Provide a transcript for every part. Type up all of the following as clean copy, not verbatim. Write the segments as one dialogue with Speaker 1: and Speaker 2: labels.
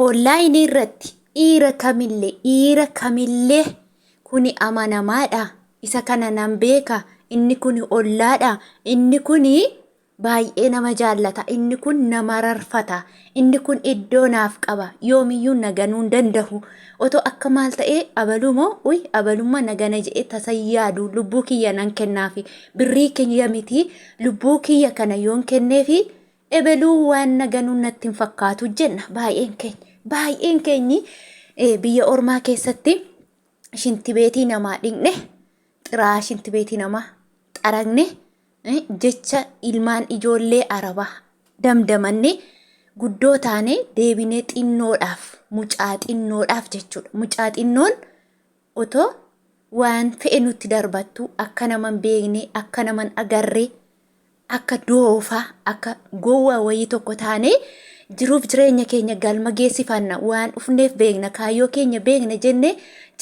Speaker 1: Onlaayinii irratti dhiira kamillee dhiira kamillee kuni amanamaadha, isa kana nan beeka, inni kuni ollaadha, inni kuni baay'ee nama jaallata, inni kun na mararfata, inni kun iddoo naaf qaba, yoomiyyuu na ganuu hin dandahu. Otoo akka maal ta'ee abaluu moo uy abalummaa na gana jedhee tasa hin yaadu, lubbuu kiyya nan kennaafi, birrii kiyya miti lubbuu kiyya kana yoon kenneefi Ebeluu waan na ganuu natti hin fakkaatu jenna baay'een keenya. Baay'een keenyi biyya ormaa keessatti shintibeetii namaa dhiqne, xiraa shintibeetii namaa xaragne, jecha ilmaan ijoollee arabaa damdamanne guddoo taane deebinee xinnoodhaaf, mucaa xinnoodhaaf jechuudha. Mucaa xinnoon otoo waan fe'e nutti darbattu akka nama hin beekne, akka nama hin agarre, akka doofaa, akka gowwaa wayii tokko taanee jiruuf jireenya keenya galma geessifanna, waan dhufneef beekna, kaayyoo keenya beekna jennee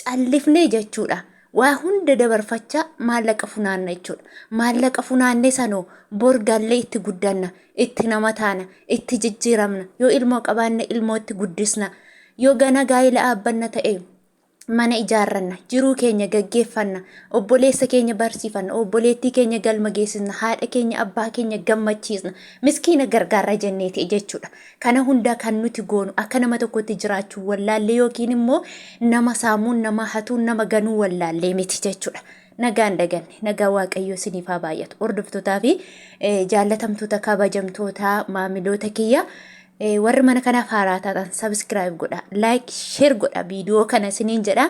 Speaker 1: callifnee jechuudha. Waa hunda dabarfachaa maallaqa funaanna jechuudha. Maallaqa funaannee sanoo bor gallee itti guddanna, itti nama taana, itti jijjiiramna. Yoo ilmoo qabaanne ilmoo itti guddisna. Yoo gana gaa'ela dhaabbanna ta'e mana ijaarranna, jiruu keenya gaggeeffanna, obboleessa keenya barsiifanna, obboleettii keenya galma geessisna, haadha keenya abbaa keenya gammachiisna, miskiina gargaarra jenneeti jechuudha. Kana hundaa kan nuti goonu akka nama tokkotti jiraachuu wallaallee yookiin immoo nama saamuun, nama hatuun, nama ganuu wallaallee miti jechuudha. Nagaan daganne nagaa Waaqayyoo isiniif haa baay'atu. Hordoftootaa fi jaallatamtoota kabajamtoota maamiloota kiyya. Warri mana kanaaf haaraa taatan subscribe godha, like, share godha viidiyoo kana isiniin jedha.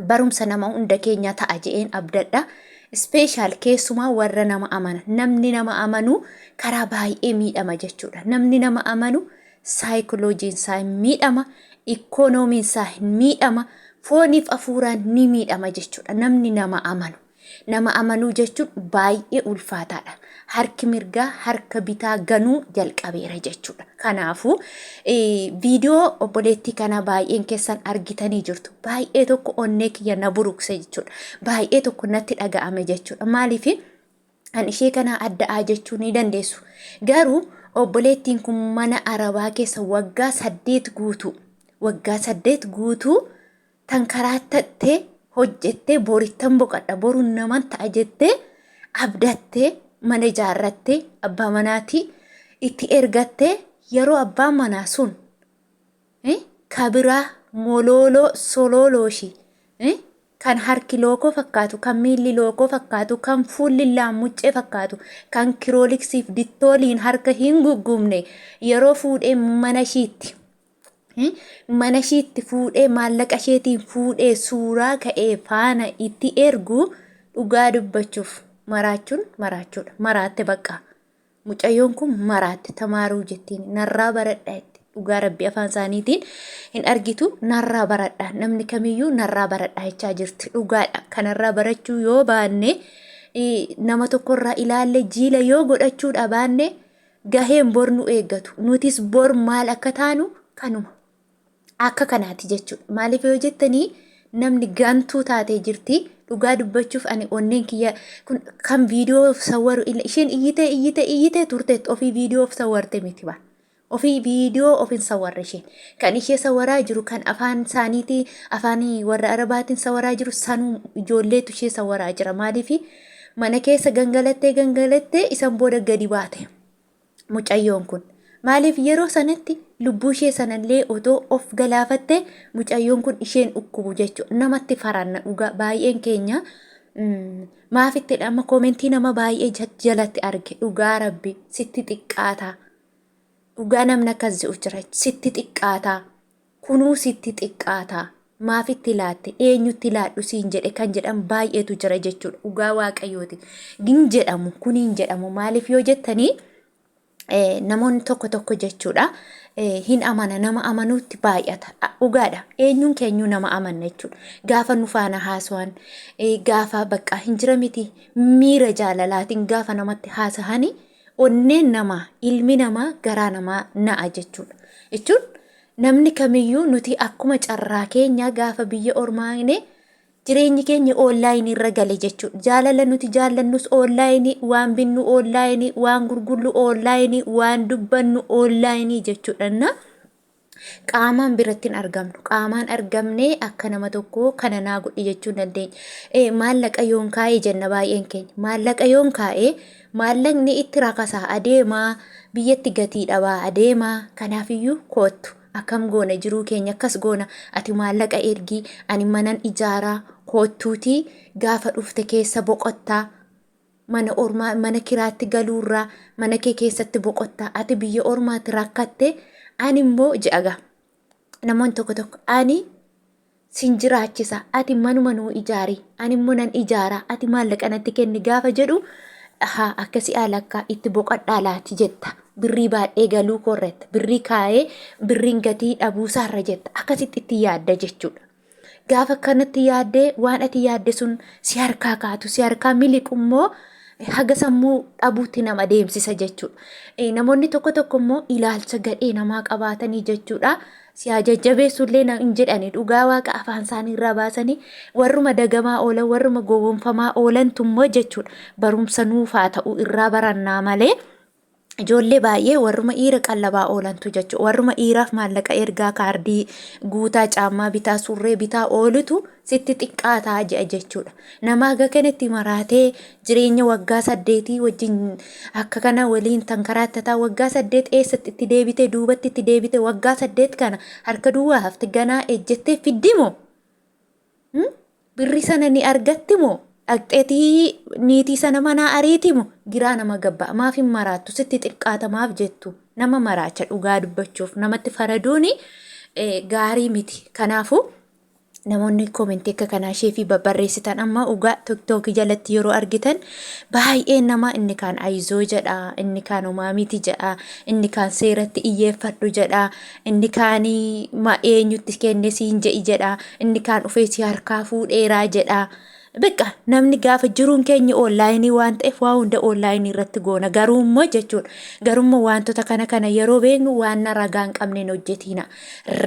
Speaker 1: Barumsa nama hunda keenyaa ta'a je'een abdadha. Special keessumaa warra nama amana. Namni nama amanu karaa baay'ee miidhama jechuudha. Namni nama amanu saayikiloojiin isaa hin miidhama, ikkoonoomiin isaa hin miidhama, fooniif hafuuraan ni miidhama jechuudha. Namni nama amanu. Nama amanuu jechuun baay'ee ulfaataadha. Harki mirgaa harka bitaa ganuu jalqabeera jechuudha. Kanaafuu viidiyoo obboleettii kanaa baay'een keessan argitanii jirtu. Baay'ee tokko onnee kiyya na burukse jechuudha. Baay'ee tokko natti dhaga'ame jechuudha. Maaliif an ishee kanaa adda'aa jechuu ni dandeessu. Garuu obboleettiin kun mana arabaa keessa waggaa 8 guutuu waggaa 8 guutuu tan karaattattee hojjettee borittan boqadha boruun naman ta'a jettee abdattee mana ijaarrattee abbaa manaatii itti ergattee yeroo abbaan manaa sun kabiraa molooloo soloolooshii kan harki lookoo fakkaatu, kan miilli lookoo fakkaatu, kan fuulli laammuccee fakkaatu, kan kirooliksiif dittooliin harka hin guggubne yeroo fuudhee mana ishiitti mana ishiitti fuudhee maallaqa isheetiin fuudhee suuraa ka'ee faana itti ergu dhugaa dubbachuuf maraachuun maraachuudha. Maraatte bakka. Mucayyoon kun maraatte tamaaruu jettiin narraa baradhaa jetti. Dhugaa rabbi afaan isaaniitiin hin argitu narraa baradhaa namni kamiyyuu narraa baradhaa jechaa jirti dhugaadha. Kanarraa barachuu yoo baanne nama tokkorraa ilaalle jiila yoo godhachuudha baanne gaheen bor nu eeggatu. Nutis bor maal akka taanu kanuma. Akka kanaati jechuudha. Maaliif yoo jettanii namni gantuu taatee jirti. Dhugaa dubbachuuf ani onneen kiyya kun kan viidiyoo of sawwaru isheen iyyitee iyyitee iyyitee turteetti ofii viidiyoo of sawwarte miti ba. Ofii viidiyoo of hin sawwarre isheen. Kan ishee sawwaraa jiru kan afaan isaaniitii afaan warra Arabaatiin sawwaraa jiru sanuu ijoolleetu ishee sawwaraa jira. Maaliif mana keessa gangalattee gangalattee isan booda gadi baate. Mucayyoon kun. Maaliif yeroo sanatti lubbuu ishee sanallee otoo of galaafatte mucayyoon kun isheen dhukkubu jechuudha. Namatti faranna dhugaa baay'een keenya maaf itti amma koomentii nama baay'ee jalatti arge dhugaa rabbi sitti xiqqaataa. Dhugaa namni akkas jedhu jira sitti xiqqaataa. Kunuu sitti xiqqaata. Maaf itti laatte? Eenyutti laadhu siin jedhe kan jedhan baay'eetu jira jechuudha. Dhugaa Waaqayyooti. Hin jedhamu. Kun hin jedhamu. Maaliif yoo jettanii namoonni tokko tokko jechuudha hin amana nama amanuutti baay'ata. Dhugaadha. Eenyuun keenyuu nama amanna jechuudha. Gaafa nu faana haasawan gaafa bakka hin jira miti miira jaalalaatiin gaafa namatti haasahanii onneen namaa ilmi namaa garaa namaa na'a jechuudha. Jechuun namni kamiyyuu nuti akkuma carraa keenya gaafa biyya ormaane jireenyi keenya oonlaayinii irra gale jechuudha. Jaalala nuti jaallannus oonlaayinii, waan binnu oonlaayinii, waan gurgurru oonlaayinii, waan dubbannu oonlaayinii jechuudha. Na Qaamaan biratti hin argamnu. Qaamaan argamnee akka nama tokkoo kana naa godhi jechuu hin dandeenya. Maallaqa yoon kaa'e jenna baay'een keenya. Maallaqa yoon kaa'e maallaqni itti rakasaa adeemaa, biyyatti gatii dhabaa adeemaa. Kanaafiyyuu koottu akkam goona jiruu keenya akkas goona ati maallaqa ergi ani manan ijaaraa koottuutii gaafa dhufte keessa boqottaa. Mana ormaa mana kiraatti galuurraa mana kee keessatti boqotta ati biyya ormaatti rakkatte ani immoo je'aga namoonni tokko tokko ani sin jiraachisa ati manuma nuu ijaari ani immoo nan ijaara ati maallaqa natti kenni gaafa jedhu haa akkasii alakkaa itti boqadhaa laati jetta birrii baadhee galuu koorretta birrii kaa'ee birriin gatii dhabuusaarra jetta akkasitti itti yaadda jechuudha. Gaafa kanatti yaaddee waan ati yaadde sun si harkaa kaatu si harkaa miliqu immoo haga sammuu dhabuutti nama deemsisa jechuudha. Namoonni tokko tokko immoo ilaalcha gadhee namaa qabaatanii jechuudha. Si haa jajjabeessu illee hin jedhani dhugaa waaqa afaan isaanii irraa baasanii warruma dagamaa oolan warruma gowwoomfamaa oolantu immoo jechuudha. Barumsa nuufaa ta'u irraa barannaa malee. Ijoollee baay'ee warruma dhiira qallabaa oolantu jechuudha. Warruma dhiiraaf maallaqa ergaa kaardii guutaa caammaa bitaa surree bitaa oolutu sitti xiqqaataa je'a jechuudha. Nama haga kanatti maraatee jireenya waggaa saddeetii wajjin akka kana waliin tankaraattataa waggaa 8 eessatti itti deebite duubatti itti deebite waggaa 8 kana harka duwwaa hafte ganaa ejjettee fiddimo. Birri sana ni argatti moo? Dhaqxeetii niitii sana manaa ariiti moo? Giraa nama gabba'a. Maaf hin maraattu? Sitti xiqqaata maaf jettu? Nama maraacha dhugaa dubbachuuf namatti faraduuni gaarii miti. Kanaafuu namoonni koomentii akka kanaa ishee fi babbarreessitan amma dhugaa tiktookii jalatti yeroo argitan baay'ee nama inni kaan ayizoo jedha, inni kaan homaa miti jedha, inni kaan seeratti iyyeeffadhu jedha, Inni kaan ma eenyutti kenne siin je'i jedha. Inni kaan dhufee si harkaa fuudheeraa jedha. Beqa namni gaafa jiruun keenya onlaayinii waan ta'eef waa hunda onlaayinii irratti goona. Garuu immoo jechuudha. Garuu immoo wantoota kana kana yeroo beeknu waan ragaa hin qabneen hojjetiina.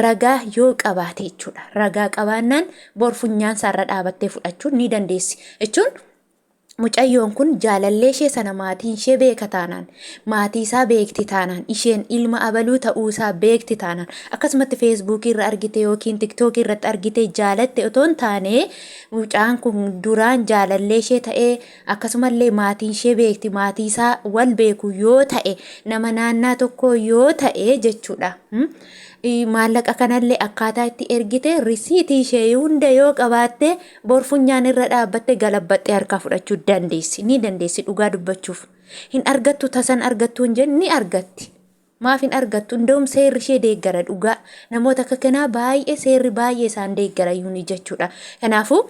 Speaker 1: Ragaa yoo qabaate jechuudha. Ragaa qabaannaan bor funyaan isaarra dhaabattee fudhachuu ni dandeessi. Jechuun Mucayyoon kun jaalallee ishee sana maatiin ishee beeka taanaan, maatii isaa beekti taanaan, isheen ilma abaluu ta'uu isaa beekti taanaan, akkasumatti feesbuukii irra argite yookiin tiktookii irratti argite jaalatte otoo hin taane mucaan kun duraan jaalallee ishee ta'ee akkasumallee maatiin ishee beekti maatii isaa wal beeku yoo ta'e nama naannaa tokkoo yoo ta'e jechuudha. Maallaqa kanallee akkaataa itti ergite risiitii ishee hunda yoo qabaatte Bor funyaan irra dhaabbatte galabbaxxee harkaa fudhachuu dandeessi. Ni dandeessi dhugaa dubbachuuf. Hin argattu tasan argattu hin jennu ni argatti. Maaf hin argattu? Inda'um seerri ishee deeggara dhugaa. Namoota akka kanaa baay'ee seerri baay'ee isaan deeggara yuuni jechuudha. Kanaafuu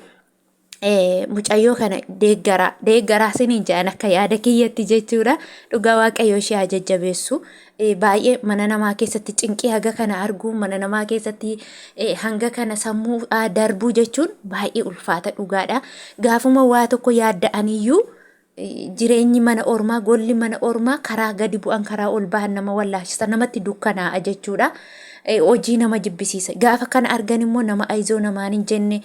Speaker 1: mucayyoo kana deeggaraa deeggaraa siniin jedhan akka yaada kiyyatti jechuudha. Dhugaa waaqayyo ishee haa jajjabeessu. Baay'ee mana namaa keessatti cinqii haga kana arguu mana namaa keessatti hanga kana sammuu darbuu jechuun baay'ee ulfaata dhugaadha. Gaafuma waa tokko yaadda'aniyyuu jireenyi mana ormaa golli mana ormaa karaa gadi bu'an karaa ol bahan nama wallaalchisa namatti dukkanaa'a jechuudha. Hojii nama jibbisiisa. Gaafa kana argan immoo nama ayizoo namaan hin jenne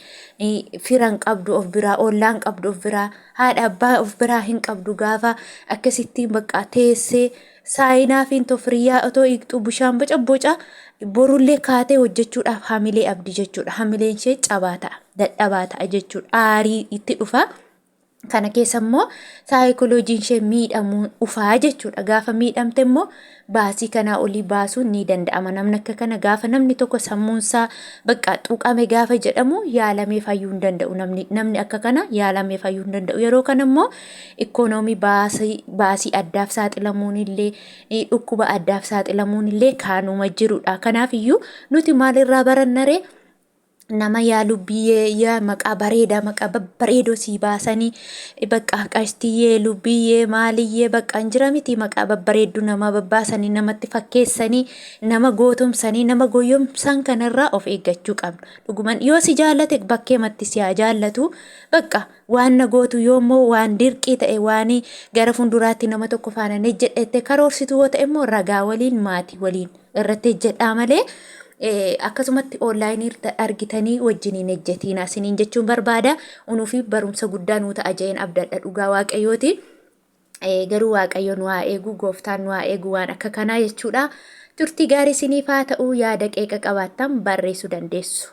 Speaker 1: firan qabdu of biraa ollaan qabdu of biraa haadha abbaa of biraa hin qabdu gaafa akkasittiin bakka teessee Saayinaa fi tofriyyaa otoo hiiqxuu bishaan boca boca borullee kaatee hojjechuudhaaf hamilee abdi jechuudha. Hamileen ishee cabaa ta'a, dadhabaa ta'a jechuudha. Aarii itti dhufa. Kana keessa immoo saayikolojiin ishee miidhamuu dhufaa jechuudha. Gaafa miidhamte immoo baasii kanaa olii baasuun ni danda'ama. Namni akka kana gaafa namni tokko sammuunsaa bakka tuqame gaafa jedhamu yaalamee fayyuu hin danda'u. Namni akka kana yaalamee fayyuu hin danda'u. Yeroo kana immoo Ikkonoomii baasii baasii addaaf saaxilamuun illee dhukkuba addaaf saaxilamuun illee kaanuma jirudha. Kanaaf iyyuu nuti maalirraa barannaree nama yaa lubbiyyee yaa maqaa bareedaa maqaa babbareedoo sii baasanii bakka qashtiyyee lubbiyyee maaliyyee bakka hin jira miti maqaa babbareedduu namaa babbaasanii namatti fakkeessanii nama gootomsanii nama goyyomsan kanarraa of eeggachuu qabna. Dhuguman yoo si jaallate bakkeematti si haa jaallatu bakka Waan na gootu yoo immoo waan dirqii ta'e waan gara fuulduraatti nama tokko faana ni jedhette karoorsitu yoo ta'e immoo ragaa waliin maatii waliin irratti hojjedhaa malee akkasumatti onlaayinii argitanii wajjin hin hojjetiina isiniin jechuun barbaada. Unuufi barumsa guddaa nuu ta'a jeen abdadha dhugaa waaqayyooti. Garuu waaqayyo nu haa eegu gooftaan nu haa eegu waan akka kanaa jechuudha. Turtii gaarii isiniif haa ta'u yaada qeeqa qabaattan barreessuu dandeessu.